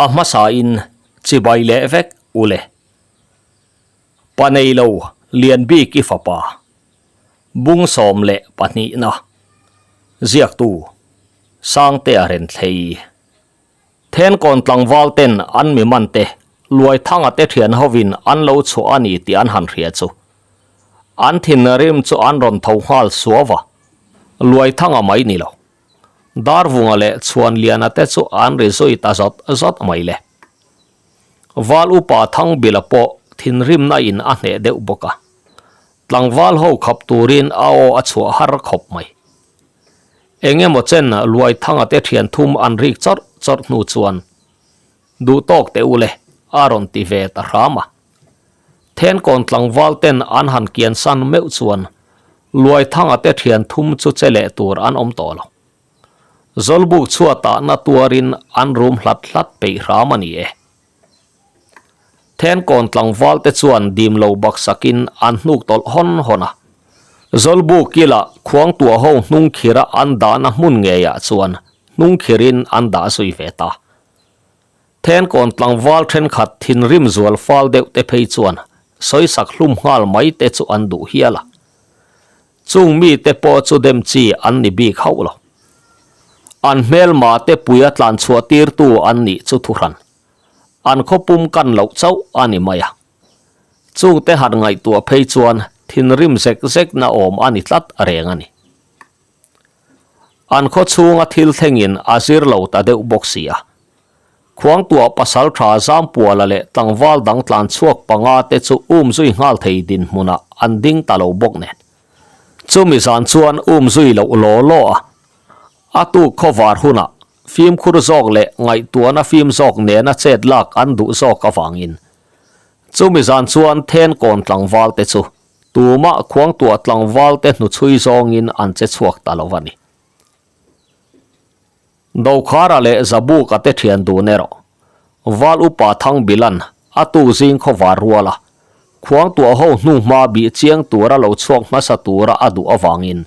A hmasain chibai leh vek u le. Pa neilo Lianbiki fapa bung 12 na ziaktu Sangtea Renthlei. Thenkawn tlangval ten an mi man te Luaithanga te thian hovin an lo chhuah a ni tih an han hria chu an thinrim chu an rawn tho nghal suau a, Luaithanga mai ni lo. Darvunga leh Chhuanliana te chu an ri zui ta zawt zawt mai le. Val upa Thangbila pawh thinrimna in a hneh deuh bawk a, tlangval ho khap turin a aw a chhuah har khawp mai. Eng emaw chen Luaithanga te thian thum an rik chawrh chawrh hnu chuan duh tawk teh u le a rawn ti ve ta hram a. Thenkawn tlangval ten an han kian san meuh chuan Luaithanga te thian thum chu che leh tur an awm tawh lo. Zawlbuk chhuatah na tuarin an rum hlat hlat peih hram a ni e. Thenkawn tlangval te chuan dim lo baksakin an hnuk tawlh hawn hawn a. Zawlbuk kila khuangtuah ho hnung khira an dahna hmun ngeiah chuan hnung khirin an dah zui ve ta. Thenkawn tlangval thenkhat thinrim zual fal deuh te phei chuan sawisak hlum nghal mai te chu an duh hial a. Chung mite pawh chu dem chi an ni bik hauh lo. An hmelma te puia tlan chhuah tirtu an nih chu thuhran. An khawpum kan loh chauh a ni mai a. Chungte han ngaihtuah phei chuan thinrim zek zekna awm a ni tlat reng a ni. An khaw chhunga thil thlengin a zir lo ta deuh bawk si a. Khuangtuah pasaltha Zampuala leh tlangval dang tlan chhuak panga te chu um zui nghal thei dinhmunah an ding ta lo bawk nen. Chumi zan chuan um zui loh law law a. A tuk khawvar hunah fimkhur zawk leh ngaihtuahna fim zawk nena chet lak an duh zawk avangin chumi zan chuan Thenkawn tlangval te chu Tumah khuangtuah tlangval te hnuchhui zawngin an che chhuak ta lo a ni. Dokhara leh Zabuka te thian dun erawh Val upa Thangbilan a tuk zing khawvar rual a, khuangtuah ho hnuhma bih chiang tura lo chhuak hmasa tura a duh avangin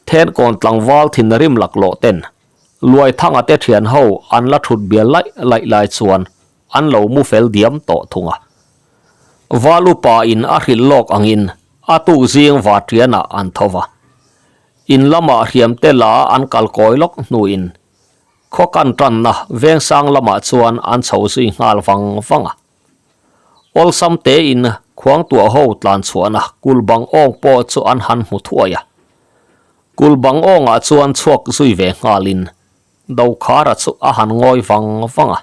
Thenkawn tlangval thinrim laklawh ten Luaithanga te thian ho an la thut bial laih laih lai chuan an lo mu fel diam tawh thung a. Val upa in a hrilh lawk angin a tuk zing Vatrianah an tho va. In lamah hriam te la an kal kawi lawk hnuin khaw kan tanna vengsang lamah chuan an chho zui nghal vang vang a. Awlsam tein khuangtuah ho tlan chhuahna kul bang awng pawh chu an han hmu thuai a. Kul bang awngah chuan chhuak zui ve nghalin Dokhara chu a han ngawi vang vang a.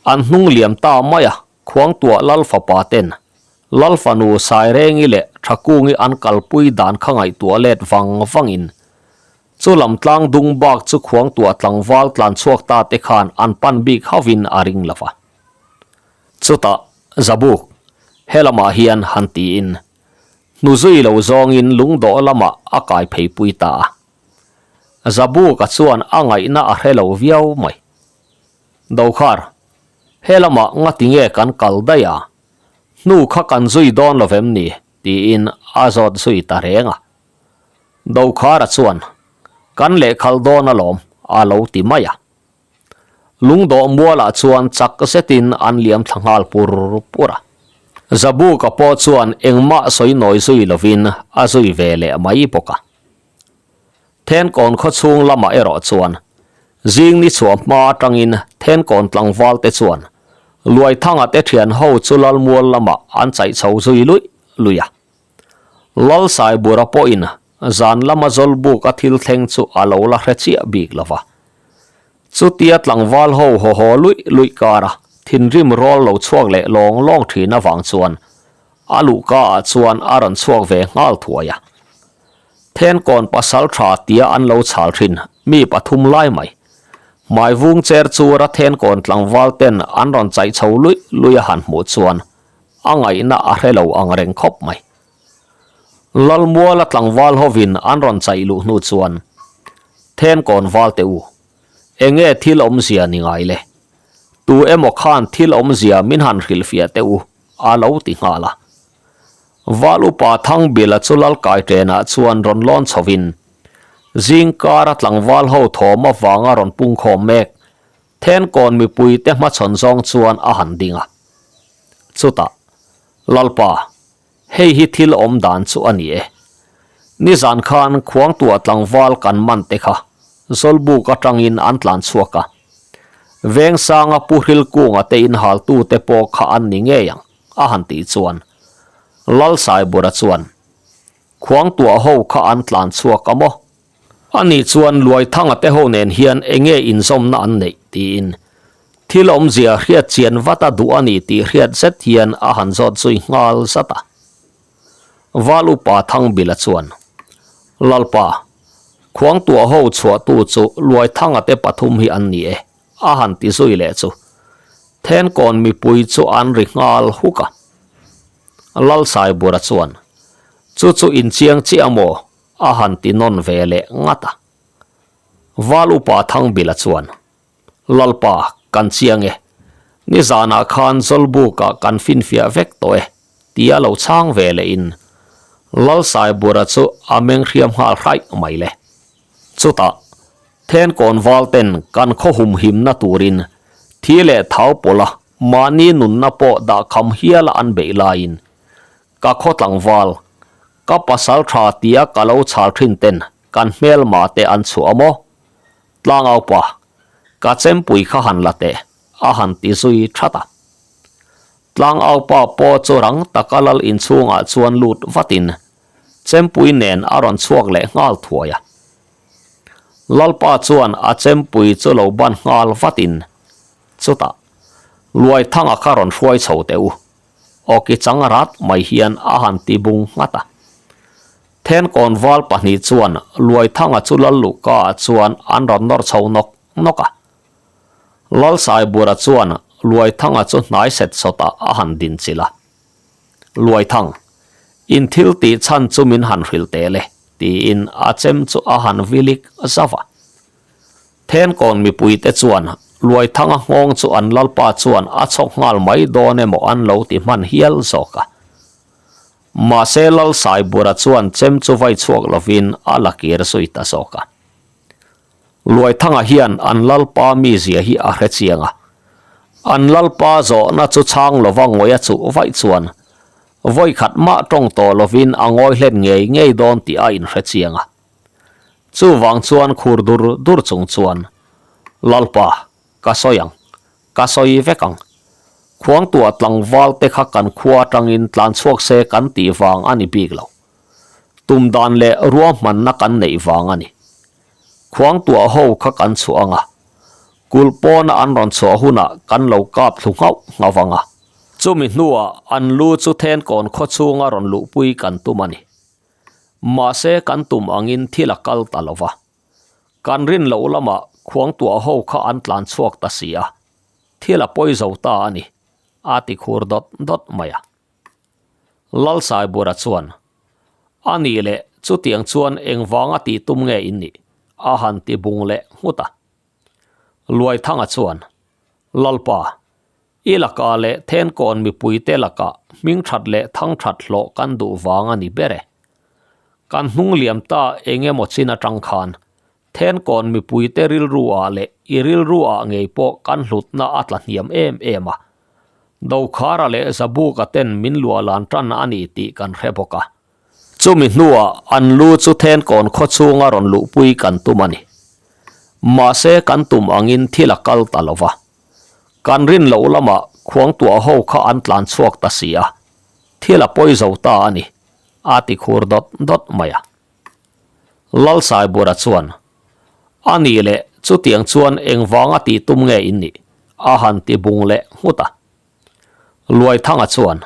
An hnung liam ta mai a, Khuangtuah Lal fapa ten Lal fanu Sairengi leh Thakungi an kalpui dan kha ngaihtuah let vang vangin chu lam tlang dung bak chu Khuangtuah tlangval tlan chhuak ta te khan an pan bik hauhin a ring lo va. Chutah, Zabuk, helamah hian han tiin hnuzui lo zawngin lungdawh lamah a kai pheipui ta a. Zabuka chuan a ngaihna a hre lo viau mai. Dokhar, he lamah ngati nge kan kal daih a? Hnu kha kan zui dawn lo vem ni? tiin a zawt zui ta reng a. Dokhara chuan, Kan lehkhalh dawn alawm, a lo ti mai a. Lungdawh mualah chuan chak zetin an liam thla nghal pur pur a. Zabuka pawh chuan engmah sawi nawi zui lovin a zui ve leh mai bawk a. Thenkawn khaw chhung lamah erawh chuan zing ni chhuah hma atangin Thenkawn tlangval te chuan Luaithanga te thian ho chu Lalmual lamah an chaih chho zui luih luih a. Lal Saibura pawhin zan lama Zawlbuk a thil thleng chu a lo la hre chiah bik lo va. Chutia tlangval ho haw haw luih luih kara thinrim rawl lo chhuak leh lawng lawng thin avang chuan a luhka ah chuan a rawn chhuak ve nghal thuai a. Thenkawn pasal tha tia an lo chhal thin mi pathum lai mai. Hmaivung cher chura Thenkawn tlangval ten an rawn chaih chho luih luih a han hmuh chuan a ngaihna a hre lo ang reng khawp mai. Lalmuala tlangval hovin an rawn chaih luh hnu chuan Thenkawn val te u, enge thil awmzia ni ngai le? Tu emaw khan thil awmzia min han hrilhfiah teh u a lo ti nghal a. Val upa Thangbila chu Lalkai ṭenah chuan rawn lawn chhovin, zingkara tlangval ho thawm avanga rawn pungkhawm mek. Thenkawn mipuite hmachhawn zawng chuan a han ding a. Chutah, Lalpa, hei hi thil awm dan chu a ni e. Nizan khan khuangtuah tlangval kan man te kha Zawlbuk atangin an tlan chhuak a. Vengsanga Pu Hrilkunga te inhaltute pawh kha an ni ngei ang, a han tih chuan Lalsaibura chuan, Khuangtuah ho kha an tlan chhuak a maw? Ani chuan Luaithanga te ho nen hian enge inzawmna an neih? tiin thil awmzia hriat chian vat a duh a ni tih hriat zet hian a han zawt zui nghal zat a. Val upa Thangbila chuan, Lalpa, Khuangtuah ho chhuahtu chu Luaithanga te pathum hi an ni e, a han ti zui leh chu Thenkawn mipui chu an ri nghal huk a. Lalsaibura chuan, Chu chu inchiang chiah maw? A han ti nawn ve leh ngat a. Val upa Thangbila chuan, Lalpa, kan chiang e. Nizanah khan Zawlbukah kan finfiah vek tawh e, tia lo chhang ve lehin Lalsaibura chu a meng hriam nghal hraih mai le. Chutah, Thenkawn valten kan khaw humhimna turin thi leh thau pawla mahni nunna pawh dahkham hiala an beih laiin Ka khaw tlangval, ka pasal tha tia ka lo chhal thin ten kan hmelma te an chhuah a maw? Tlangaupa, ka chempui kha han la teh, a han ti zui that a. Tlangaupa pawh chu rang taka lal inchhungah chuan lut vatin chempui nen a rawn chhuak leh nghal thuai a. Lalpa chuan a chempui chu lo ban nghal vatin, chutah, Luaithanga kha rawn hruai chho teh u, Awki chang rat mai hian a han ti bung nghat a. Thenkawn val pahnih chuan Luaithanga chu Lal Luhka ah chuan an rawn nawr chho nawk nawk a. Lal Saibura chuan Luaithanga chu hnai set sawtah a han din chilh a. Luaithang, in thil tih chhan chu min han hrilh teh le, tiin a chem chu a han vilik zauh a. Thenkawn mipuite chuan Luaithanga nghawng chu an lalpa chuan a chhawk nghal mai dawn emaw an lo ti hman hial zawk a. Mahse Lal Saibura chuan chem chu vai chhuak lovin a la kir zui ta zawk a. Luaithanga hian an lalpa mizia hi a hre chiang a. An lalpa zawhna chu chhang lova ngawih a chuh vaih chuan vawikhat mah tawng tawh lovin a ngawi hlen ngei ngei dawn tih a inhre chiang a. Chuvang chuan khur dur dur chung chuan, Lalpa, ka sawi ang, ka sawi vek ang. Khuangtuah tlangval te kha kan khua atangin tlan chhuak se kan tih vang a ni bik lo. Tum dan leh ruahmanna kan neih vang a ni. Khuangtuah ho kha kan chhuah ang a, kulh pawna an rawn chhuah hunah kan lo kap thlu nghauh nghauh ang a. Chumi hnuah an lu chu Thenkawn khaw chhunga rawn luhpui kan tum a ni. Mahse kan tum angin thil a kal ta lo va. Kan rin loh lamah khuangtuah ho kha an tlan chhuak ta si a, thil a pawi zo ta a ni, a ti khur dawt dawt mai a. Lalsaibura chuan, A nih leh chutiang chuan engvanga tih tum nge in nih? a han ti bung leh nghut a. Luaithanga chuan, Lalpa, I lakah leh Thenkawn mipuite lakah hming that leh thang that hlawh kan duh vang a ni ber e. Kan hnung liam ta eng emaw chin atang khan Thenkawn mipuite rilru ah leh i rilru ah ngei pawh kan hlutna a tla hniam em em a. Dokhara leh Zabuka ten min luahlan tan a ni tih kan hre bawk a. Chumi hnuah an lu chu Thenkawn khaw chhunga rawn luhpui kan tum a ni. Mahse kan tum angin thil a kal ta lo va. Kan rin loh lamah khuangtuah ho kha an tlan chhuak ta si a, thil a pawi zo ta a ni, a ti khur dawt dawt mai a. Lalsaibura chuan, A nih leh chutiang chuan engvanga tih tum nge in nih? a han ti bung leh nghut a. Luaithanga chuan,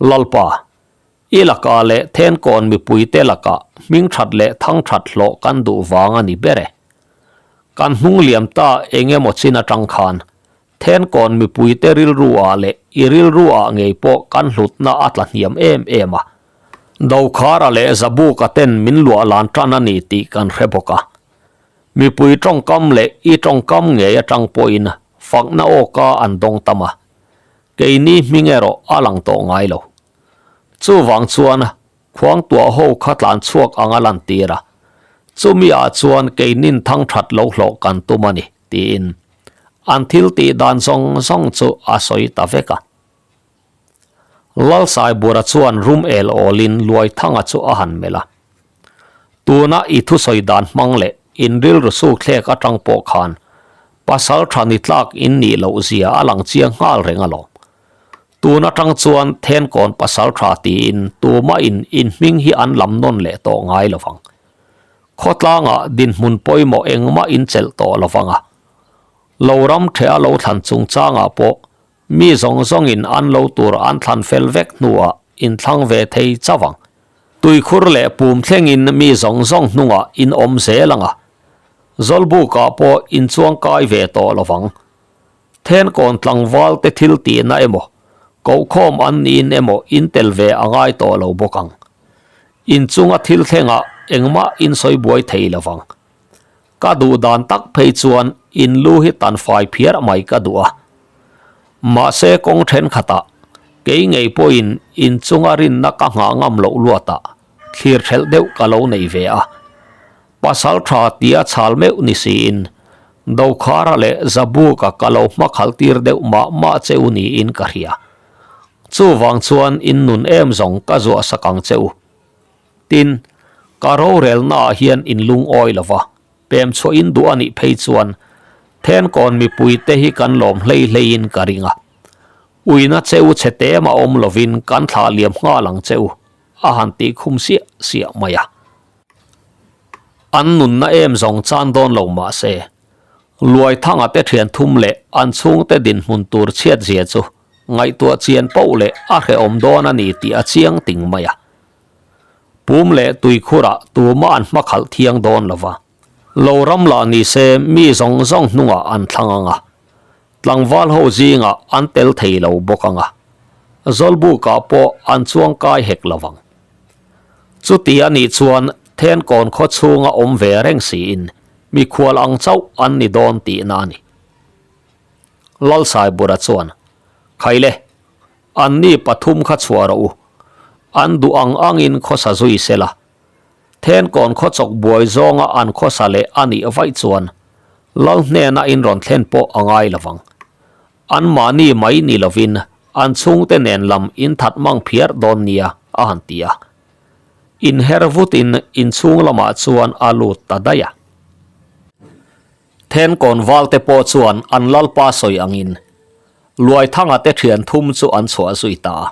Lalpa, i lakah leh Thenkawn mipuite lakah hming that leh thang that hlawh kan duh vang a ni ber e. Kan hnung liam ta eng emaw chin atang khan Thenkawn mipuite rilru ah leh i rilru ah ngei pawh kan hlutna a tla hniam em em a. Dokhara leh Zabuka ten min luah lan tan a ni tih kan hre bawk a. Mipui tawngkam leh i tawngkam ngei atang pawhin fakna awka an dawng tam a. Keini hming erawh a lang tawh ngai lo. Chuvang chuan khuangtuah ho kha tlan chhuak ang a lantir a, chumi ah chuan keinin thang that lo hlawh kan tum a ni, tiin. An thil tih dan zawng zawng chu a sawi ta vek a. Lalsaibura chuan rum el awlin Luaithanga chu a han melh a. Tuna i thusawi dan hmang leh in rilru sukthlek atang pawh khan pasal tha ni tlak in nih loh zia a lang chiang nghal reng alawm. Tun atang chuan Thenkawn pasal tha tiin tumah in in hming hi an lam nawn leh tawh ngai lovang. Khawtlangah dinhmun pawimawh engmah in chelh tawh lovang a. Lo ram theh a lo thlan chungchangah pawh Mi zawng zawngin an lo tur an thlan fel vek hnuah inthlang ve thei chauh ang. Tuikhur leh pum thlengin mi zawng zawng hnungah in awm zel ang a. Zawlbukah pawh in chuangkai ve tawh lo vang. Thenkawn tlangval te thil tihna emaw, kohkhawm an niin emaw in tel ve a ngai tawh lo bawk ang. Inchunga thil thlengah engmah in sawi buai thei lo vang. Ka duh dan tak phei chuan in lu hi tan fai phiar mai ka duh a. Mahse kawng thenkhatah kei ngei pawhin in chunga rinna ka nghah ngam loh luatah thlir thelh deuh ka lo nei ve a. Pasal tha tia chhal meuh ni siin Dokhara leh Zabuka ka lo hmakhalh tir deuh mah mah che u niin ka hria. Chuvang chuan in nun em zawng ka zuah sak ang che u. Tin, ka rorelnaah hian in lungawi lo va, pem chhuah in duh a nih phei chuan Thenkawn mipuite hi kan lawm hlei hleiin ka ring a. Uina che u chhe te mah awm lovin kan thlah liam nghal ang che u, a han tih khum siah siah mai a. An nunna em zawng chan dawn lo mah se, Luaithanga te thian thum leh an chhungte dinhmun tur chhiat zia chu ngaihtuah chian poh leh a hrehawm dawn a ni tih a chiang ting mai a. Pum leh tuikhurah tumah an hmakhalh thiang dawn lo va. Lo ram lah ni se mi zawng zawng hnungah an thlang ang a, tlangval ho zingah an tel thei lo bawk ang a, Zawlbukah pawh an chuang kai hek lo vang. Chuti a nih chuan Thenkawn khaw chhunga awm ve reng siin mikhual ang chauh an ni dawn tihna a ni. Lalsaibura chuan, Khaile, Anni pathum kha chhuah rawh u. An duh ang angin khawsa zui se la. Thenkawn khaw chawk buai zawnga an khawsa leh a nih vaih chuan Lal hnena in rawn thlen pawh a ngai lo vang. Anmahni mai ni lovin an chhungte nen lam in that mang phiar dawn nia a han ti a. Inher vutin inchhung lamah chuan a lut ta daih a. Thenkawn valte pawh chuan an lalpa sawi angin Luaithanga te thian thum chu an chhuah zui ta a.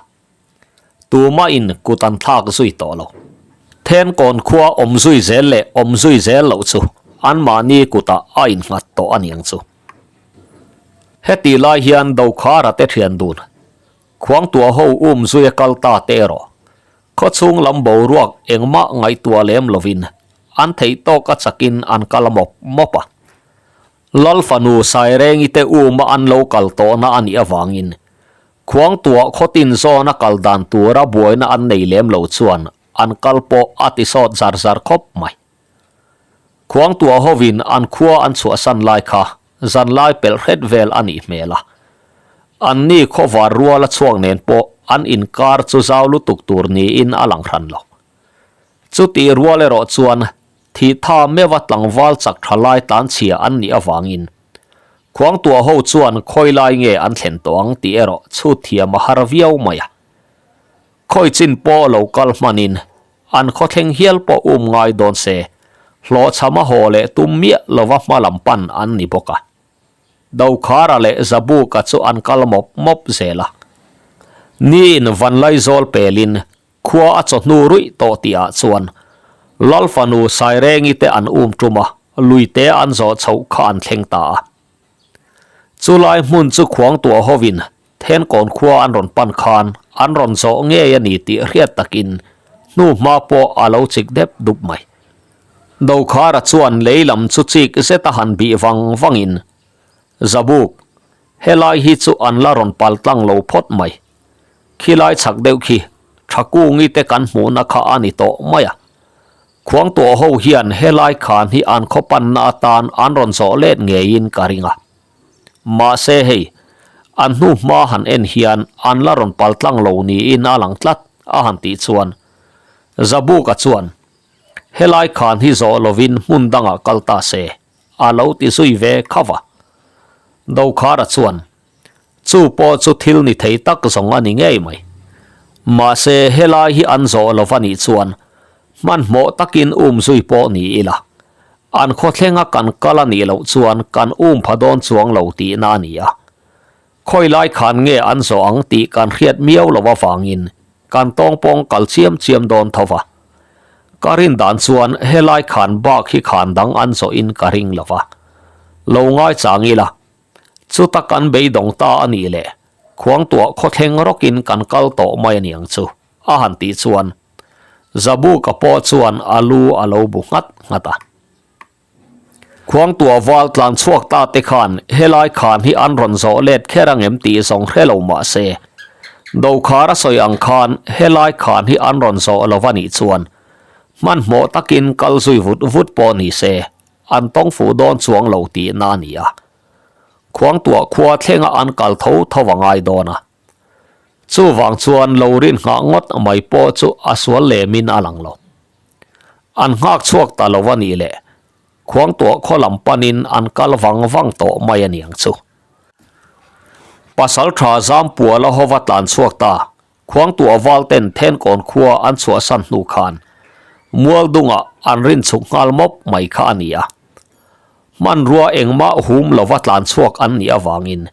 Tumahin kut an thlak zui tawh lo. Thenkawn khua awm zui zel leh awm zui zel loh chu anmahni kutah a innghat tawh a niang chu. Hetih lai hian Dokhara te thian dun Khuangtuah ho um zui a kal ta te erawh khawchhung lam boruak engmah ngaihtuah lem lovin an theih tawk a chakin an kal mawp mawp a. Lal fanu Sairengi te uma an lo kal tawhna a nih avangin Khuangtuah khawtin zawna kal dan tura buaina an nei lem lo chuan an kal pawh a ti sawt zar zar khawp mai. Khuangtuah hovin an khua an chhuahsan lai kha zanlai pelh hret vel a nih hmel a. Anni khawvar ruala chhuak nen pawh an inkar chu zau lutuk tur niin a lang hran lo. Chutih rual erawh chuan thih tha meuha tlangval chak tha lai tlanchhia an nih avangin Khuangtuah ho chuan khawi lai nge an thlen tawh ang tih erawh chhut thiam a har viau mai a. Khawi chin pawh lo kal hmanin an khawthleng hial pawh um ngai dawn se, hlawhchham a haw leh tum miah lova hma lam pan an ni bawk a. Dokhara leh Zabuka chu an kal mawp mawp zel a. Niin Vanlaizawl pelin khua a chawhnu ruih tawh tihah chuan Lal fanu Sairengi te an um tum a, luite an zawh chhoh kha an thleng ta a. Chulai hmun chu khuangtuah hovin Thenkawn khua an rawn pan khan an rawn zawh ngei a ni tih hriat takin hnu hma pawh a lo chik dep dup mai. Dokhara chuan lei lam chu chik zet a han bih vang vangin, Zabuk, helai hi chu an la rawn pal tlang lo phawt mai. Khilai chhak deuh khi Thakungi te kan hmuhna kha a ni tawh mai a. Khuangtuah ho hian helai khan hi an khaw panna atan an rawn zawh let ngeiin ka ring a. Mahse hei, an hnu hma han en hian an la rawn pal tlang lo niin a lang tlat a han tih chuan Zabuka chuan helai khan hi zawh lovin hmun dangah kal ta se a lo ti zui ve kha va. Dokhara chuan, Chu pawh chu thil ni thei tak zawng a ni ngei mai. Mahse, helai hi an zawh lo va nih chuan hmanhmawh takin um zui pawh ni ila, an khawthlenga kan kal a nih loh chuan kan um pha dawn chuang lo tihna a ni a. Khawi lai khan nge an zawh ang tih kan hriat miau lo avangin kan tawngpawng kal chiam chiam dawn tho va. Ka rin dan chuan helai khan bak hi khan dang an zawhin ka ring lo va. Lo ngaichang ila, chuta kan beidawng ta a nih leh khuangtuah khawthleng rawkin kan kal tawh mai a niang chu, a han tih chuan Zabuka pawh chuan a lu a lo bu nghat nghat a. Khuangtuah val tlan chhuak ta te khan helai khan hi an rawn zawh let kher angem tih zawng hre lo mah se, Dokhar a sawi ang khan helai khan hi an rawn zawh lo va nih chuan hmanhmawh takin kal zui vut vut pawh ni se an tawng fuh dawn chuang lo tihna a ni a. Khuangtuah khua thlenga an kal tho tho a ngai dawn a. Chuvang chuan lo rin nghah ngawt mai pawh chu a sual lemin a lang lo. An nghak chhuak ta lo a nih leh Khuangtuah khaw lam panin an kal vang vang tawh mai a niang chu. Pasal tha Zampuala hova tlan chhuak ta, Khuangtuah val ten Thenkawn khua an chhuahsan hnu khan Mualdungah an rin chhuk nghal mawp mai kha a ni a. Hmanrua engmah hum lova tlan chhuak an nih avangin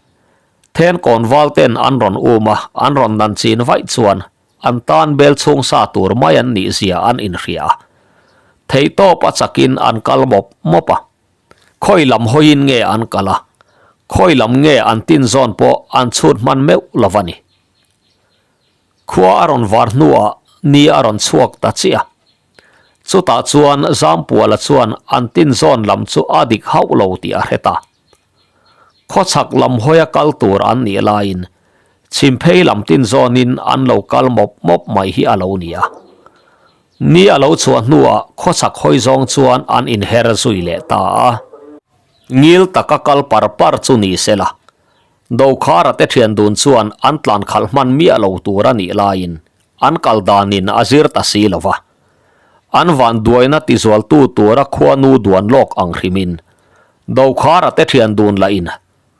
Thenkawn val ten an rawn um a, an rawn nan chin vaih chuan An tan bel chhung sa tur mai an nih zia an inhria a. Theihtawp a chakin an kal mawp mawp a. Khawi lam hawiin nge an kal a, khawi lam nge an tin zawn pawh an chhut hman meuh lo va ni. Khua a rawn var hnuah ni a rawn chhuak ta chiah a. Chutah chuan Zampuala chuan an tin zawn lam chu a dik hauh lo tih a hre ta. Khawchhak lam hawia kal tur an nih laiin chhimphei lam tin zawnin an lo kal mawp mawp mai hi a lo ni a. Ni a lo chhuah hnuah khawchhak hawi zawng chuan an inher zui leh ta a. Ngil taka kal par par chu ni se la, Dokhara te thian dun chuan an tlan khalh hman miah lo tur a nih laiin an kal danin a zir ta si lo va. An vanduaina tizualtu tura khuanu duan lawk ang hrimin Dokhara te thian dun lahin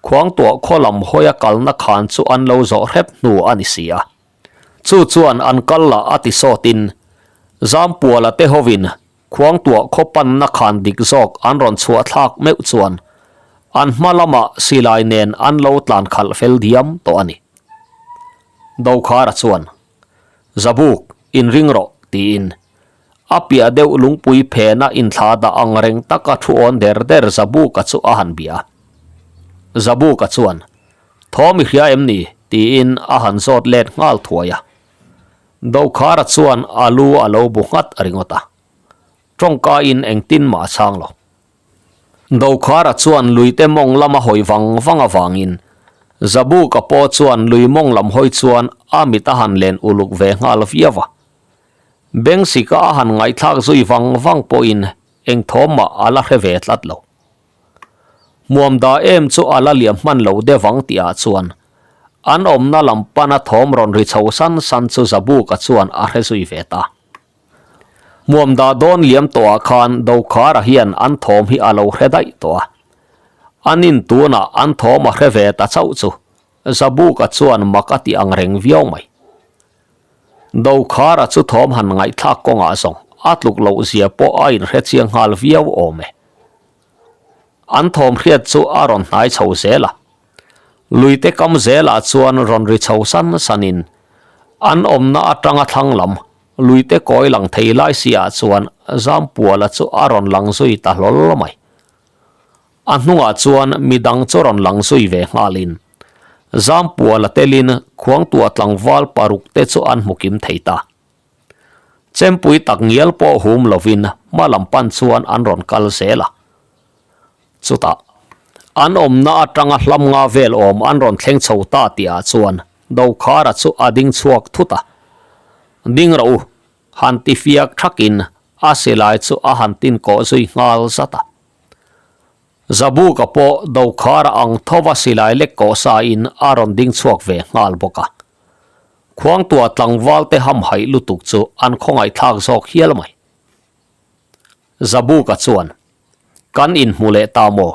Khuangtuah khaw lam hawia kalna khan chu an lo zawh hrep hnu a ni si a. Chu chuan an kal lah a ti sawtin Zampuala te hovin Khuangtuah khaw panna khan dik zawk an rawn chhuah thlak meuh chuan an hma lamah silai nen an lo tlan khalh fel diam tawh a ni. Dokhara chuan, Zabuk, inring rawh, tiin A piah deuh lungpui phena inthla dah ang reng taka thu awn der der Zabuka chu a han bia. Zabuka chuan, Thawm i hria em ni? tiin a han zawt let nghal thuai a. Dokhara chuan a lu a lo bu nghat ringawt a. Tawngkaiin engtin mah a chhang lo. Dokhara chuan luite mawng lama hawi vang vang avangin Zabuka pawh chuan lui mawng lam hawi chuan a mit a han len uluk ve nghal viau a. Bengsika a han ngaihthlak zui vang vang pawhin eng thawmah a la hre ve tlat lo. Hmuam da em chu a la liam hman lo deuh ang tihah chuan an awmna lam pana thawm rawn ri chho san san chu Zabuka chuan a hre zui ve ta. Hmuam da dawn liam tawhah khan Dokhara hian an thawm hi a lo hre daih tawh a. An in tunah an thawm a hre ve ta chauh chu Zabuka chuan mak a ti ang reng viau mai. Dokhara chu thawm han ngaihthlak kawngah zawng a tluk loh zia pawh a inhre chiang nghal viau awm e. An thawm hriat chu a rawn hnai chho zel a. Luite kam zelah chuan rawn ri chho san sanin an awmna atanga thlang lam luite kawi lang thei lai si ah chuan Zampuala chu a rawn lang zui ta hlawl mai. A hnungah chuan midang chu rawn lang zui ve nghalin Zampuala telin Khuangtuah tlangval paruk te chu an hmu kim thei ta. Chempui tak ngial pawh hum lovin hma lam pan chuan an rawn kal zel a. Chutah, an awmna atanga hlam nga vel awm an rawn thleng chho ta tihah chuan Dokhara chu a ding chhuak thut a. Ding rawh u, han ti fiak thakin a silai chu a han tin kawh zui nghal zat a. Zabuka pawh Dokhara ang thova silai lek kawh sa in a rawn ding chhuak ve nghal bawk a. Khuangtuah tlangval te hamhaih lutuk chu an khawngaihthlak zawk hial mai. Zabuka chuan, Kan inhmu leh ta maw?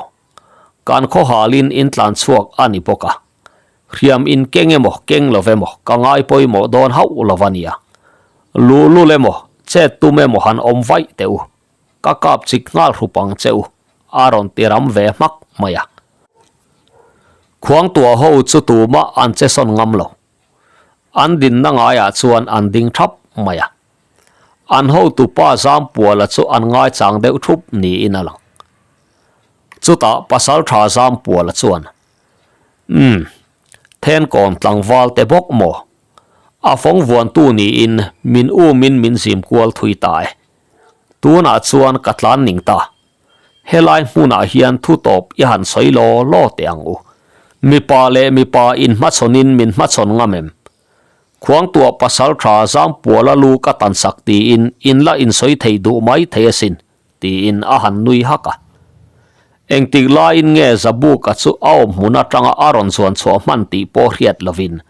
Kan khaw halin in tlan chhuak a ni bawk a, hriam in keng emaw keng lo emaw ka ngai pawimawh dawn hauh lo a nia. Luhlul emaw chet tum emaw han awm vaih teh u, ka kap chik nghal hrup ang che u, a rawn ti ram ve hmak mai a. Khuangtuah ho chu tumah an che sawn ngam lo. An dinna ngaiah chuan an ding thap mai a. An hotupa Zampuala chu an ngaichang deuh thup niin a lang. Chutah Pasaltha Zampuala chuan, Umm, Thenkawn tlangval te bawk maw? A fawng vuantu niin min umin min zim kual thui ta e. Tunah chuan ka tlan ning ta. Helai hmunah hian thu tawp i han sawi law law teh ang u. Mipa leh mipa inhmachhawnin min hmachhawn ngam em? Khuangtuah Pasaltha Zampuala lu ka tansak tiin in la insawi thei duh mai thei asin. Tiin a han nui hak a. Engtik laiin nge Zabuka chu a awm hmun atanga a rawn zuan chhuah hman tih pawh hriat lovin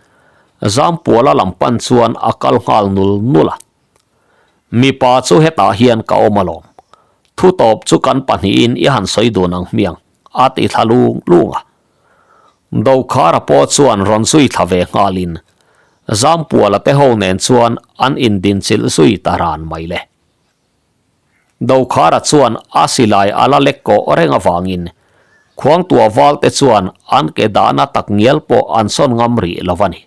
Zampuala lam pan chuan a kal nghal nul nul a. Mipa chu hetah hian ka awm alawm. Thu tawp chu kan pahnihin i han sawi dun ang hmiang, a ti thla lung lung a. Dokhara pawh chuan rawn zui thla ve nghalin Zampuala te ho nen chuan an indinchilh zui ta ran mai le. Dokhara chuan a silai a la lek kawh reng avangin Khuangtuah valte chuan an ke dahna tak ngial pawh an sawn ngam rih lo a ni.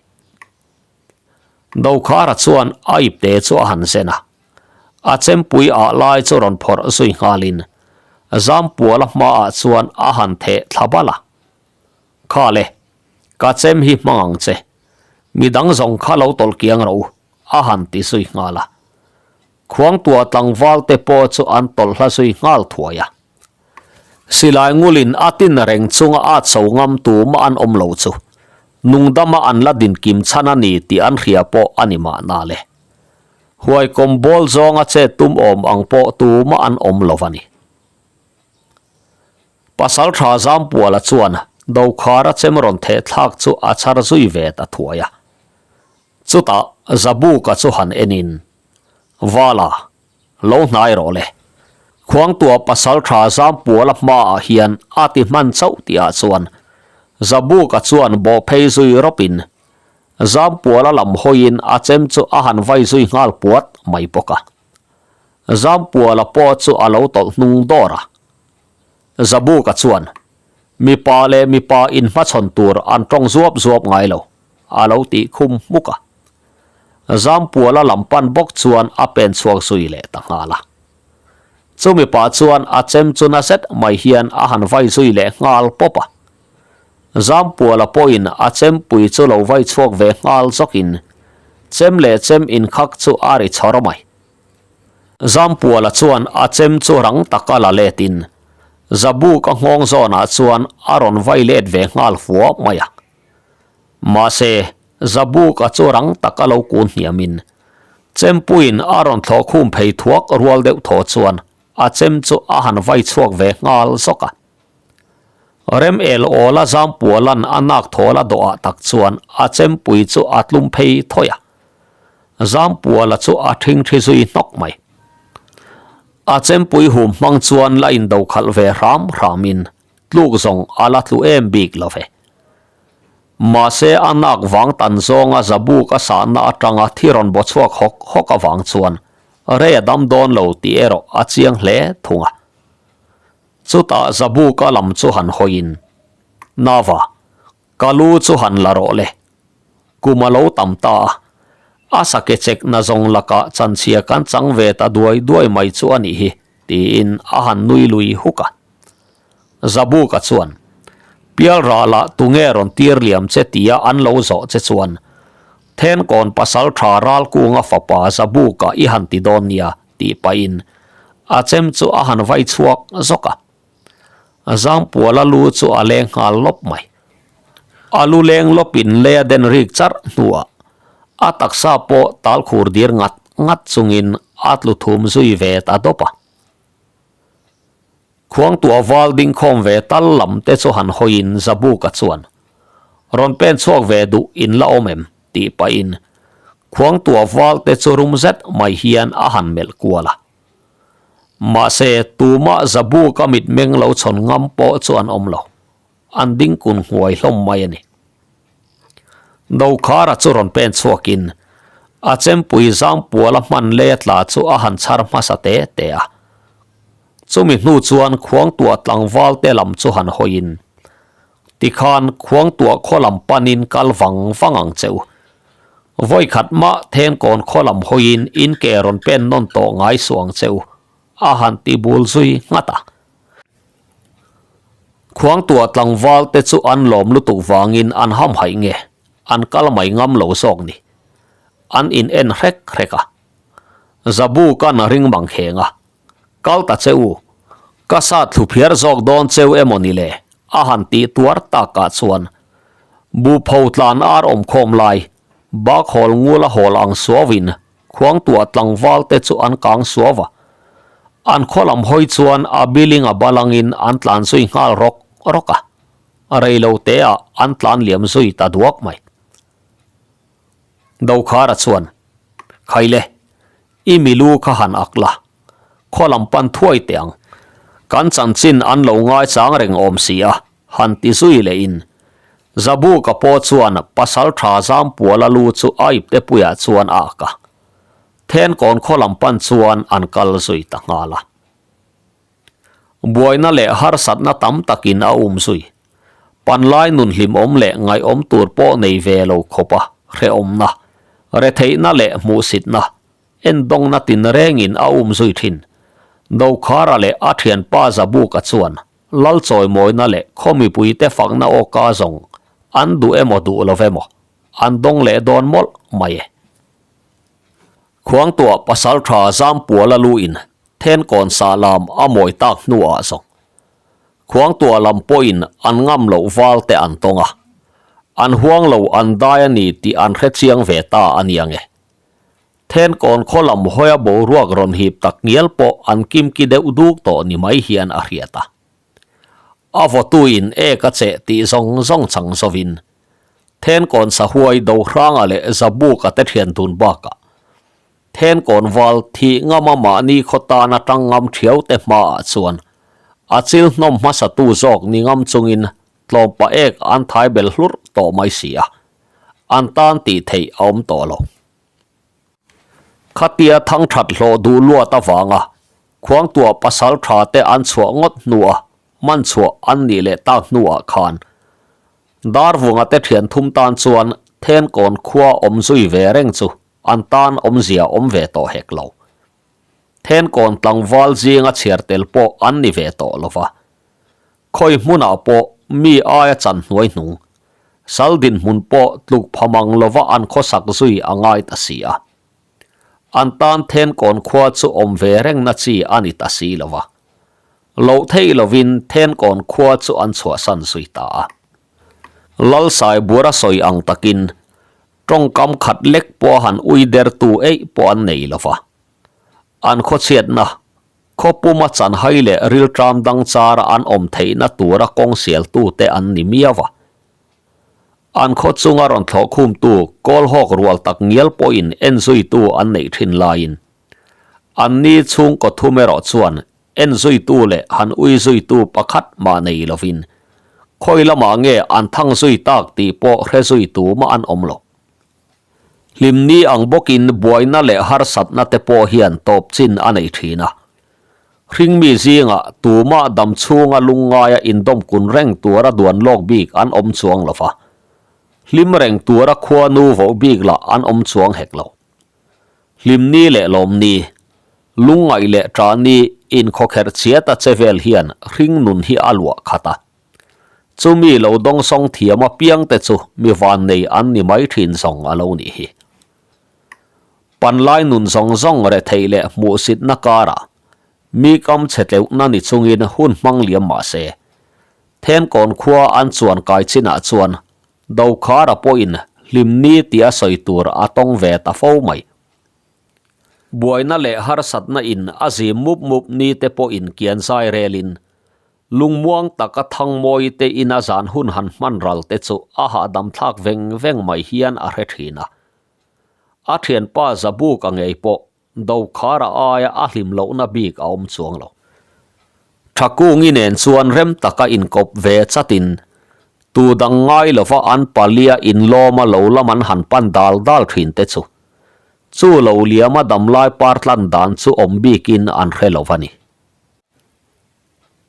Dokhara chuan a ipte chu a han zen a, a chempui ah lai chu rawn phawrh zui nghalin Zampuala hmaah chuan a han theh thla bal a. Kha le, ka chem hi hmang ang che, midang zawng kha lo tawlh kiang rawh u, a han ti zui nghal a. Khuangtuah tlangval te pawh chu an tawlh hla zui nghal thuai a. Silai ngulin a tin reng chunga a cho ngam tumah an awm lo chu nungdama an la dinkim chhan a ni tih an hria pawh a ni mahna le. Huaikawm bawl zawnga chet tum awm ang pawh tumah an awm lo a ni. Pasaltha Zampuala chuan Dokhara chem rawn theh thlak chu a chhar zui ve ta thuai a. Chutah Zabuka chu han enin, Vala, lo hnai rawh le. Khuangtuah pasaltha Zampuala hmaah hian a ti hman chauh tihah chuan Zabuka chuan bawh phei zui rawpin Zampuala lam hawiin a chem chu a han vai zui nghal puat mai bawk a. Zampuala pawh chu a lo tawlh hnung dawr a. Zabuka chuan, Mipa leh mipa inhmachhawn tur an tawng zuap zuap ngai lo. a lo tih khum hmuk a. Zampuala lam pan bawk chuan a pen chhuak zui leh ta nghal a. Chumi pah chuan a chem chu na zet mai hian a han vai zui leh nghal pawp a. Zampuala pawhin a chempui chu lo vai chhuak ve nghal zawkin chem leh chem inkhak chu a ri chhawr mai. Zampuala chuan a chem chu rang taka la letin Zabuka nghawng zawnah chuan a rawn vai let ve nghal fua mai a. Mahse, Zabuka chu rang taka lo kun hniamin, Chempuiin a rawn thlawh khum phei thuak rual deuh thaw chuan a chem chu a han vai chhuak ve nghal zawk a. Rem el awla Zampualan a nak thawl a dawhah tak chuan a chempui chu a tlum phei thawih a. Zampuala chu a thingthi zui hnawk mai. A chempui hum hmang chuan la indo khalh ve hram hramin tluk zawng a la tlu em bik lo ve. Mahse a nak vang tan zawnga zabuk a sahna atanga thi rawn baw chhuak hawk hawk avang chuan rei a dam dawn lo tih erawh a chiang hle thung a. Chutah zabuka lam chu han hawiin, Nava, ka lu chu han la rawh le. Kum a lo tam ta a, a sake chek na zawng lakah chanchhia kan chang ve ta duai duai mai chu a nih hi, tiin a han nui lui huk a. Zabuka chuan, Pialralah tunge rawn tir liam che tia an lo zawh che chuan, Thenkawn pasal tha Ralkunga fapa Zabuka i han ti dawn nia, tih pahin a chem chu a han vai chhuak zawk a. Zangpuala lu chu a leng nghal lawp mai. A lu leng lawpin lei a den rik charh hnuah a taksa pawh tal khur dir ngat ngat chungin a tlu thum zui ve ta dawp a. Khuangtuah val ding khawm ve tal lam te chu han hawiin Zabuka chuan, Rawn pen chhuak ve duh in la awm em? tih pahin Khuangtuah val te chu rum zet mai hian a han melh kual a. Mahse, tumah Zabuka mitmeng lo chhawn ngam pawh chu an awm lo. an ding kun nghuai hlawm mai a ni. Dokhara chu rawn pen chhuakin a chempui Zangpuala hman lei a tla chu a han chhar hmasa te te a. Chumi hnu chuan khuangtuah tlangval te lam chu han hawiin, Tikhan khuangtuah khaw lam panin kal vang vang ang che u. Vawi khat mah Thenkawn khaw lam hawiin in ke rawn pen nawn tawh ngai suh ang che u, a han ti bul zui nghat a. Khuangtuah tlangval te chu an lawm lutuk vangin an hamhaih nge, an kal mai ngam lo zawk ni. An in en hrek hrek a. Zabu kan ring mang kheng a. Kal ta che u, ka sa thlu phiar zawk dawn cheu emaw ni le? a han tih tuar takah chuan Bupho tlan ar awmkhawm lai, bak hawl ngul a hawl ang suauin Khuangtuah tlangval te chu an kang suau a. An khaw lam hawi chuan a biling a balangin an tlan zui nghal rawk rawk a. Rei lo te ah an tlan liam zui ta duak mai. Dokhara chuan, Khaile, i milu kha han ak la, khaw lam pan thuai teh ang. Kan chanchin an lo ngaichang reng awm si a, han ti zui leh in. Zabuka pawh chuan pasal tha Zampuala lu chu a ipte puiah chuan a ak a. Thenkawn khaw lam pan chuan an kal zui ta nghal a. Buaina leh harsatna tam takin a um zui. Panlai nun hlimawm leh ngaihawm tur pawh nei ve lo khawpa hrehawmna, retheihna leh hmuhsitna, endawngna tinrengin a um zui thin. Dokhara leh a thianpa Zabuka chuan Lal chawimawina leh khaw mipuite fakna awka zawng an duh emaw duh lo emaw an dawng leh dawn mawlh mai e. Khuangtuah pasal tha Zampuala lu in Thenkawn sah lam a mawi tak hnuah zawng Khuangtuah lam pawhin an ngam loh val te an tawng a, an huang lo an dai a ni tih an hre chiang ve ta a nia nge. Thenkawn khaw lam hawia boruak rawn hip tak ngial pawh an kimki deuh duk tawh ni mai hian a hriat a. A vawtuin ek a cheh tih zawng zawng chang zovin Thenkawn sahuai Dohranga leh Zabuka te thian dun bakah Thenkawn val thih ngama mahni khaw tan atang ngam thiau te hmaah chuan a chil hnawm hmasatu zawk ni ngam chungin tlawmpa ek an thai bel hlurh tawh mai si a, an tan tih theih a awm tawh lo. Khatia thangthat hlawh duh luat avanga khuangtuah pasal tha te an chhuah ngawt hnua man chhuah an nih leh tak hnuah khan Darvunga te thian thum tan chuan Thenkawn khua awm zui ve reng chu an tan awmzia awm ve tawh hek lo. Thenkawn tlangval zinga chhiar tel pawh an ni ve tawh lova. Khawi hmunah pawh mi aia chan hnuai hnung, sal dinhmun pawh tluk pha mang lova an khawsak zui a ngai ta si a. An tan Thenkawn khua chu awm ve rengna chi a ni ta si lova. Loh theih lovin Thenkawn khua chu an chhuahsan zui ta a. Lalsaibura sawi ang takin tawngkam khat lek pawh han ui dertu eih pawh an nei lova. An khawchhiatna Khawpuma chanhai leh rilṭam dang chara an awm theihna tura kawng sialtute an ni miau a. An khaw chunga rawn thlawhkhumtu kawlhawk rual tak ngial pawhin enzuitu an neih ṭhin laiin anni chhungkaw thum erawh chuan enzuitu leh han uizuitu pakhat mah nei lovin khawi lamah nge an thang zui tak tih pawh hre zui tumah an awm lo. Hlimni ang bawkin buaina leh harsatna te pawh hian tawp chin a nei thin a. Hringmi zingah tumah dam chhunga lungngaia indawmkun reng tura duan lawk bik an awm chuang lo va. Hlim reng tura khuanu voh bik lah an awm chuang hek lo. Hlimni leh lawmni, lungngaih leh ṭahni inkhawkherh chiata che vel hian hringnun hi a luah khat a. Chumi lo dawngsawng thiam apiang te chu mi vannei an ni mai thin zawng a lo nih hi. Panlai nun zawng zawng retheih leh hmuhsitna karah mi kam chhe tleuhna ni chungin hun hmang liam mah se, Thenkawn khua an chuan kai chinah chuan Dokhara pawhin hlimni tia sawi tur a tawng ve ta fo mai. Buaina leh harsatna in a zim mup mup ni te pawhin kian zai relin Lungmuang taka Thangmawi te ina zan hun han hman ral te chu a hahdam thlak veng veng mai hian a hre thin a. A thianpa Zabuka ngei pawh Dokhara aia a hlim lohna bik a awm chuang lo. Thakungi nen chuan rem taka inkawp ve chatin. Tu dang ngai lova an palia inlawma lo lam an han pan dal dal thin te chu, chu lo liama damlai par tlan dan chu awm bikin an hre lo a ni.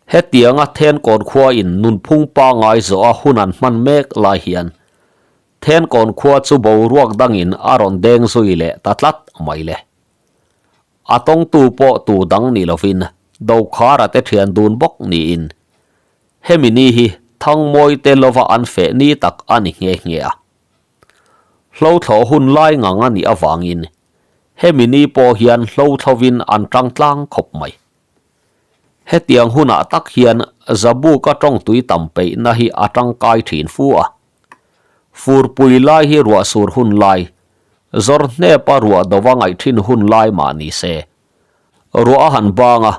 Hetianga Thenkawn khua in nunphung pangai zawha hun an hman mek lai hian Thenkawn khua chu boruak dangin a rawn deng zui leh ta tlat mai le. A tawngtu pawh tu dang ni lovin Dokhara te thian dun bawk niin hemi ni hi Thangmawi te lova an feh ni tak a ni nghe nghe a. Hlothlawh hun lai ngang a nih avangin hemi ni pawh hian hlothlawin an tang tlang khawp mai. Hetiang hunah tak hian Zabuka tawngtui tam peihna hi a tangkai thin fu a. Furpui lai hi ruah sur hun lai, zawr hnepa ruah dova ngaih thin hun lai mah ni se. Ruah a han bang a,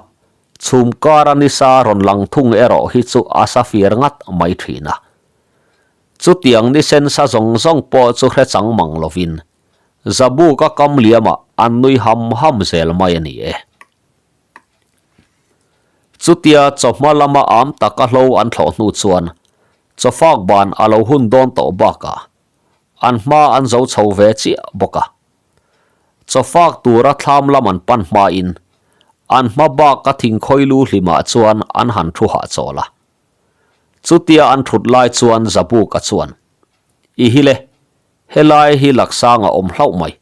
chhum kara nisa rawn lang thung erawh hi chu a sa fir ngat mai thin a. Chutiang ni sen sa zawng zawng pawh chu hre chang mang lovin, Zabuka kam liamah an nui ham ham zel mai a ni e. Chutia chawhma lama am taka hlo an thlawh hnu chuan chawfak ban a lo hun dawn tawh bakah an hma an zo chho ve chiah bawk a. Chawfak tura thlam lam an pan hmain an hma baka thingkhawi lu hlimah chuan an han thu hahchawl a. Chutia an thut lai chuan Zabuka chuan, I hi le, helai hi Laksanga awm hlauh mai.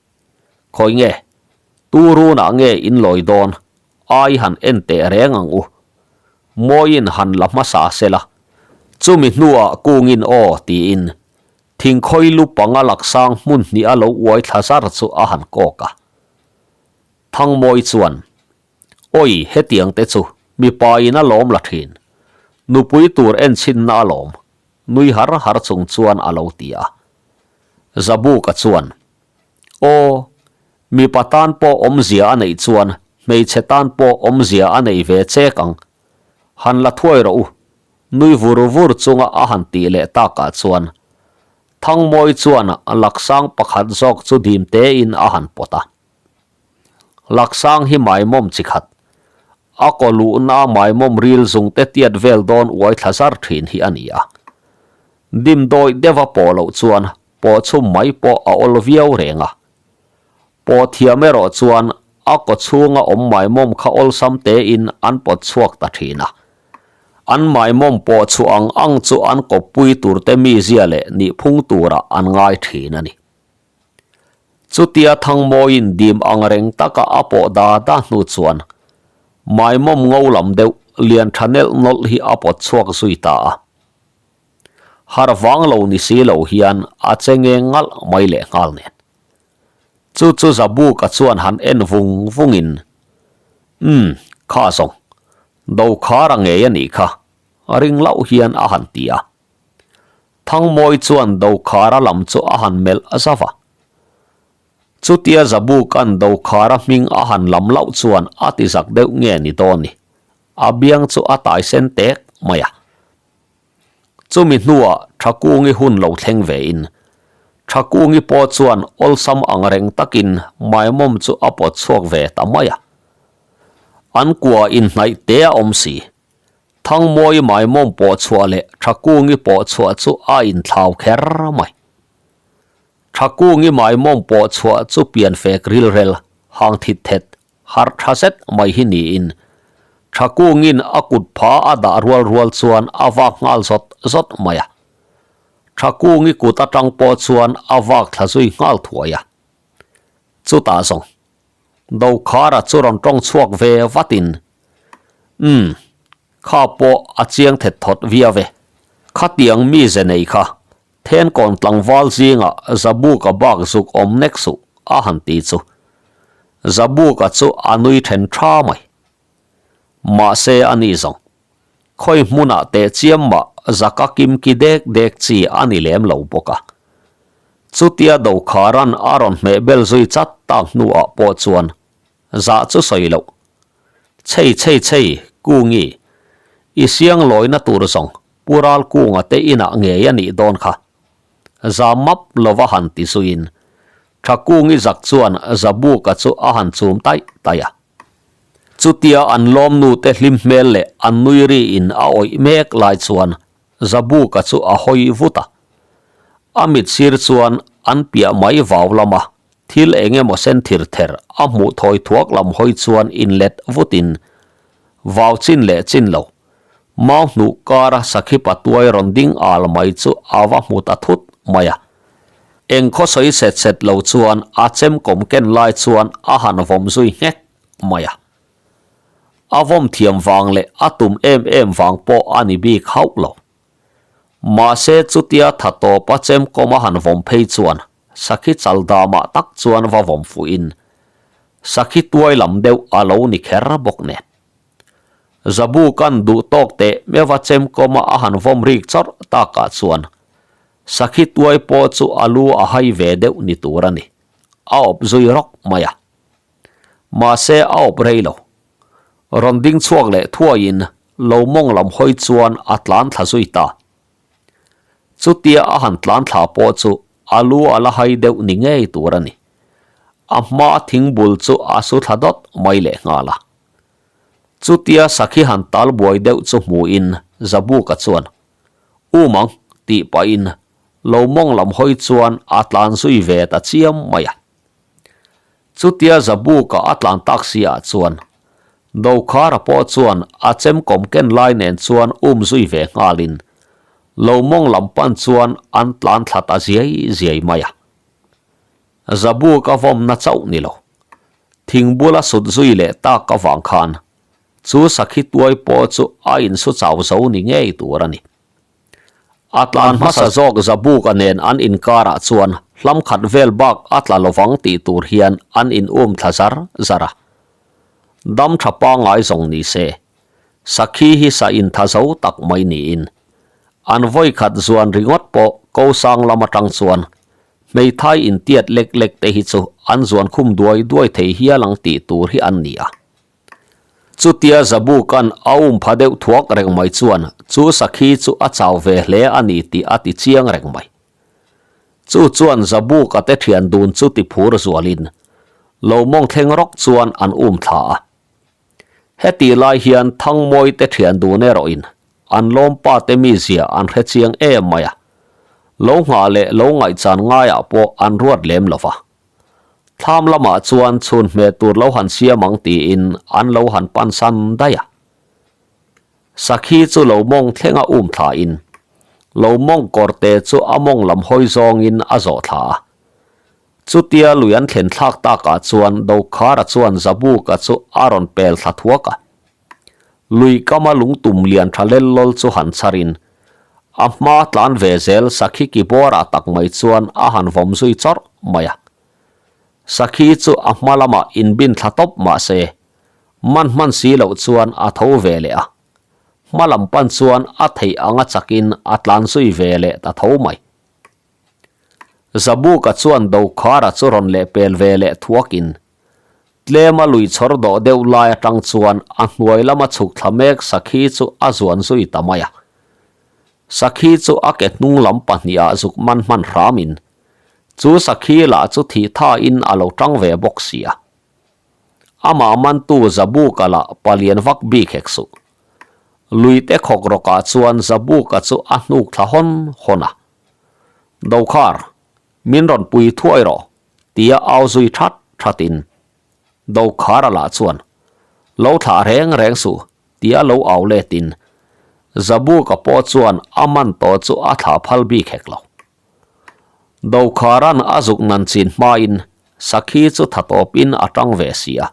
Khawi nge? Tu runah nge in lawi dawn? Ai han en teh reng ang u. Mawiin han la hmasa se la. Chumi hnuah kungin aw tiin thingkhawi lu panga laksang hmun hnih a lo uai thla zar chu a han kawk a. Thangmawi chuan, Awi hetiang te chu mipa in a lawm la thin. Nupui tur enchhinna a lawm. Nui har har chung chuan a lo ti a. Zabuka chuan, Aw, mipa tan pawh awmzia a neih chuan hmeichhe tan pawh awmzia a nei ve chek ang. Han la thuai rawh u, nui vur vur chunga a han tih leh takah chuan Thangmawi chuan Laksang pakhat zawk chu dim tein a han pawt a. Laksang hi maimawm chi khat, a kaw luhna maimawm ril zung te tiat vel dawn uai thla zar thin hi a ni a. Dimdawi deuha pawh loh chuan Pawh chhum mai pawh a awl viau reng a. Pawh thiam erawh chuan a kaw chhunga awm maimawm kha awlsam tein an pawt chhuak ta thin a. An maimawm pawh chhuah ang ang chu an kawppui turte mizia leh nihphung turah an ngai thin a ni. Chutia Thangmawiin dim ang reng taka a pawh da da hnu chuan maimawm ngo lam deuh lian tha nelh nawlh hi a pawt chhuak zui ta a. Har vang lo ni si lo hian a che nge ngalh mai leh nghal nen. Chu chu Zabuka chuan han en vung vungin, Umm, kha zawng, Dokhara ngei a nih kha, ring loh hian a han ti a. Thangmawi chuan Dokhara lam chu a han melh zauh a. Chutia Zabuka'n Dokhara hming a han lam loh chuan a ti zak deuh nge ni dawn ni, a biang chu a tai sen tek mai a. Chumi hnuah Thakungi hun lo thleng vein, Thakungi pawh chuan awlsam ang reng takin Maimawm chu a pawt chhuak ve ta mai a. An kua inhnaih te a awm si. Thangmawi Maimawm pawh chhuah leh Thakungi pawh chhuah chu a inthlau kher mai. Thakungi Maimawm pawh chhuah chu pianfek rilrel hang thit thet Harh tha zet mai hi niin Thakungin a kut pha a dah rual rual chuan a vak nghal zawt zawt mai a. Thakungi kut atang pawh chuan a vak thla zui nghal thuai a. Chutah zawng Dokhara chu rawn tawng chhuak ve vatin, Umm, kha pawh a chiang thet thawt viau e. Khatiang mize nei kha Thenkawn tlangval zingah Zabuka bak zuk awm nek suh a han ti chu. Zabuka chu a nui then tha mai. Mahse a ni zawng. Khawi hmunah teh chiam mah zaka kim ki dek dek chi a ni lem lo bawk a. Chutia Dokhara'n a rawn hmeh bel zui chat tak hnuah pawh chuan zah chu sawi loh. Chhei chhei chhei, Kungi, i siang lawina tur zawng Pu Ralkunga te inah ngei a nih dawn kha. Za map lova han ti zuiin Thakungi zak chuan Zabuka chu a han chum taih taih a. Chutia an lawmnu te hlim hmel leh an nui riin a awih mek lai chuan. Zabuka chu a hawi vut a. A mit sir chuan an piah mai vau lama thil eng emaw sen thir ther a hmuh thawi thuak lam hawi chuan inlet vutin vau chin leh chin lo mau hnuh kara sakhi patuai rawn ding al mai chu a va hmu ta thut mai a. Eng khaw sawi set set lo chuan a chem kawm ken lai chuan a han vawm zui nghek mai a. A vawm thiam vang leh a tum em em vang pawh a ni bik hauh lo. Mahse chutia tha tawp a chem kawm a han vawm phei chuan sakhi chal damah tak chuan va vawm fuhin sakhi tuai lam deuh a lo ni kher bawk nen. Zabu kan duh tawk teh meuha chem kawma a han vawm rik chawrh takah chuan sakhi tuai pawh chu a lu a hai ve deuh ni tur a ni. A awp zui rawk mai a. Mahse a awp rei lo. Rawn ding chhuak leh thuaiin lo mawng lam hawi chuan a tlan thla zui ta. Chutia a han tlan thla pawh chu a lu a la hai deuh ni ngei tur a ni. A hma thingbul chu a su thla dawt mai leh nghal a. Chutia sakhi han tal buai deuh chu hmuin Zabuka chuan, U mang, tih pahin lo mawng lam hawi chuan a tlan zui ve ta chiam mai a. Chutia Zabuka a tlan tak si ah chuan Dokhara pawh chuan a chem kawm ken lai nen chuan um zui ve nghalin lo mawng lam pan chuan an tlan thla ta ziai ziai mai a. Zabuka vawmna chauh ni lo. Thing bula sut zui leh tak avang khan chu sakhi tuai pawh chu a insu chau zo ni ngei tur a ni. A tlan hmasa zawk Zabuka nen an inkarah chuan hlam khat vel bak a tla lovang tih tur hian an in um thla zar zar a. Dam tha pangngai zawng ni se, sakhi hi sa intha zo tak mai niin an vawi khat zuan ringawt pawh ko sang lam atang chuan hmeithai intiat lek lek te hi chu an zuan khum duai duai thei hial ang tih tur hi an ni a. Chutia Zabuka'n a um pha deuh thuak reng mai chuan chu sakhi chu a chau ve hle a ni tih a ti chiang reng mai. Chu chuan Zabuka te thian dun chu ti phur zualin lo mawng thleng rawk chuan an um thla a. Hetih lai hian Thangmawi te thian dun erawhin an lawmpa te mizia an hre chiang em mai a, lo nghah leh lo ngaihchan ngaiah pawh an ruat lem lo va. Thlam lamah chuan chhun hmeh tur lo han siam ang tiin an lo han pan san daih a. Sakhi chu lo mawng thlenga um thlain lo mawng kawrte chu a mawng lam hawi zawngin a zawh thla a. Chutia lui an thlen thlak takah chuan Dokhara chuan Zabuka chu a rawn pel thla thuak a. Lui kama lungtum lian tha lel lawl chu han chharin a hma tlan ve zel Sakhi ki bawrah tak mai chuan a han vawm zui chawrh mai a. Sakhi chu a hma lamah inbin thla tawp mah se, man hman si loh chuan a tho ve leh a. Hma lam pan chuan a theih anga chakin a tlan zui ve leh ta tho mai. Zabuka chuan Dokhara chu rawn lehpel ve leh thuakin Tlema lui chhawr dawh deuh lai atang chuan a hnuai lama chhuk thla mek Sakhi chu a zuan zui ta mai a. Sakhi chu a ke hnung lam pahnihah zuk man hman hramin chu Sakhi lah chu thih thain a lo tang ve bawk si a. Amah mantu Zabuka lah palian vak bik hek suh. Lui te khawk rawkah chuan Zabuka chu a hnuk thla hawn hawn a. Dokhar, min rawn pui thuai rawh tia au zui that thatin Dokhara lah chuan lo thlah reng reng suh tia lo au letin Zabuka pawh chuan a man tawh chu a thlah phal bik hek lo. Dokhara'n a zuk nan chin hmain Sakhi chu tha tawpin a tang ve si a,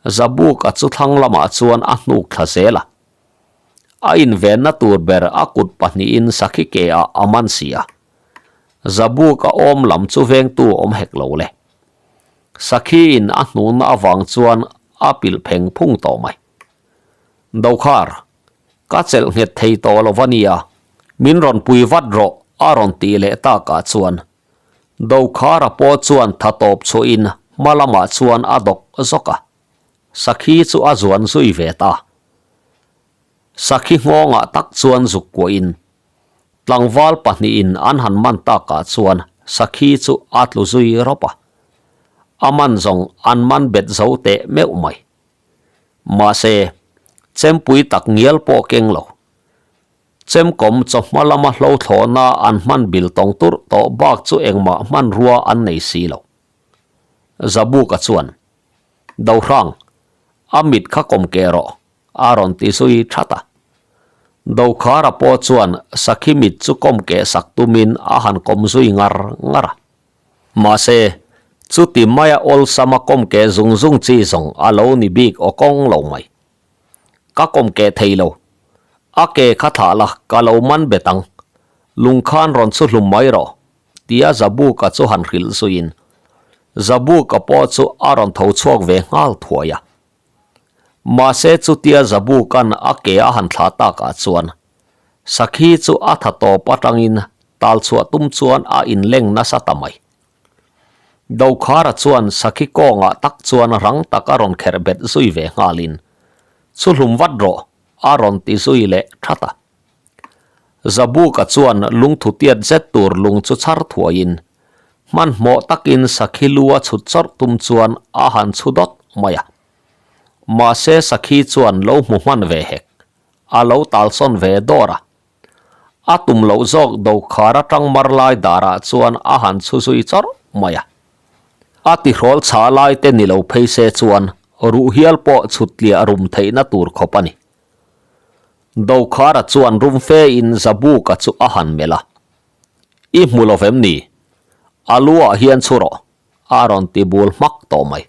Zabuka chu thlang lamah chuan a hnuk thla zel a. A invenna tur ber a kut pahnihin Sakhi ke ah a man si a. Zabuk a awm lam chu vengtu awm hek lo le. Sakhi in a hnuna avang chuan a pilh pheng phung tawh mai. Dokhar, ka chelh nghet thei tawh lo va nia, min rawn pui vat rawh a rawn tih leh takah chuan Dokhara pawh chuan tha tawp chhuahin hma lamah chuan a dawk zawk a, Sakhi chu a zuan zui ve ta. Sakhi nghawngah tak chuan zuk kuahin Tlangval pahnihin an han man takah chuan Sakhi chu a tlu zui rawp a. A man zawng an man bet zo teh meuh mai. Mahse, chempui tak ngial pawh keng lo. Chemkawm chawhma lama hlo thlawhna an hman bil tawng turh tawh bak chu engmah hmanrua an nei si lo. Zabuka chuan, Dohrang, a mit kha kawm keh rawh, a rawn ti zui that a. Dokhara pawh chuan sakhi mit chu kawm keh sak tumin a han kawm zui ngar ngar a. Mahse, chuti maia awlsama kawm keh zung zung chi zawng a lo ni bik aw kawng lo mai. Ka kawm keh thei lo. A ke kha thlah la, ka lo man bet ang. Lung khan rawn chu hlum mai rawh, tia Zabuka chu han hrilh zuiin Zabuka pawh chu a rawn tho chhuak ve nghal thuai a. Mahse chutia Zabuka'n a ke a han thlah takah chuan Sakhi chu a tha tawp atangin tal chhuah tum chuan a inleng nasa ta mai. Dokhara chuan Sakhi kawngah tak chuan rang tak a rawn kherh bet zui ve nghalin, Chu hlum vat rawh, a rawn ti zui leh that a. Zabuka chuan lungthu tiat zet tur lung chu chhar thuaiin, hmanhmawh takin Sakhi lu a chhut chawrh tum chuan a han chhu dawt mai a. Mahse Sakhi chuan lo hmu hman ve hek, a lo talsawn ve dawr a. A tum loh zawk dokhar atang mar lai darah chuan a han chhu zui chawrh mai a. A tihrawl chhah lai te ni lo phei se chuan ruh hial pawh chhut tliah rum theihna tur khawp a ni. Dokhara chuan rum fe in Zabuka chu a han melh a. I hmu lo vem ni? A lu ah hian chhu rawh, a rawn ti bul hmak tawh mai.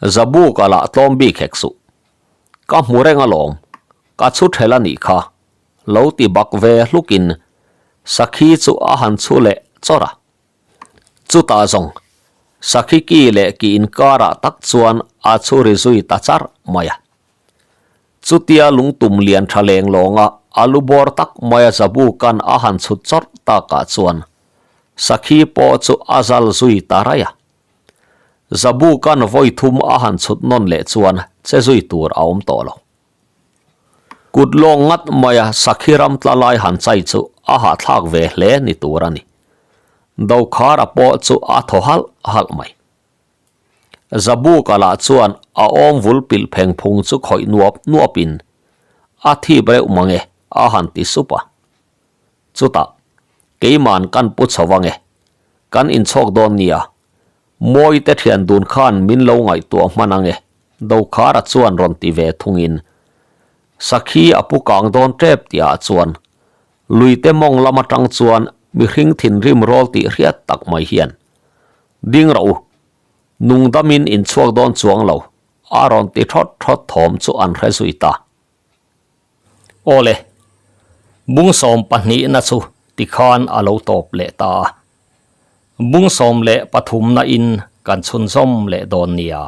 Zabuka lah tlawm bik hek suh. Ka hmu reng alawm, ka chhu ṭhel a nih kha, lo ti bak ve hlukin Sakhi chu a han chhu leh chawrh a. Chutah zawng, Sakhi ki leh ki inkarah tak chuan a chhu ri zui ta char mai a. Chutia lungtum lian ṭha leng lawnga a lu bawr tak maia Zabuka'n a han chhut chawrh takah chuan Sakhi pawh chu a zal zui ta raih a. Zabuka'n vawi thum a han chhut nawn leh chuan che zui tur a awm tawh lo. Kut lawng ngat maia Sakhi ram tla lai han chai chu a hahthlak ve hle ni tur a ni. Dokhara pawh chu a thaw halh halh mai. Zabuka lah chuan a awm vul pilh pheng phung chu khawih nuap nuapin a thip reuh mange a han ti sup a. Chutah, keiman kan pu chho ange, kan inchhawk dawn nia, Mawite thian dun khan min lo ngaihtuah hman ange, Dokhara chuan rawn ti ve thungin Sakhi a pu kang dawn tep tihah chuan luite mawng lam atang chuan mihring thinrim rawl tih hriat tak mai hian Ding rawh u, nungdamin inchhuak dawn chuang lo, a rawn ti thawt thawt thawm chu an hre zui ta. Awle, bung sawm pahnihna chu tikhan a lo tawp leh ta a, bung sawm leh pathumna in kan chhunzawm leh dawn nia.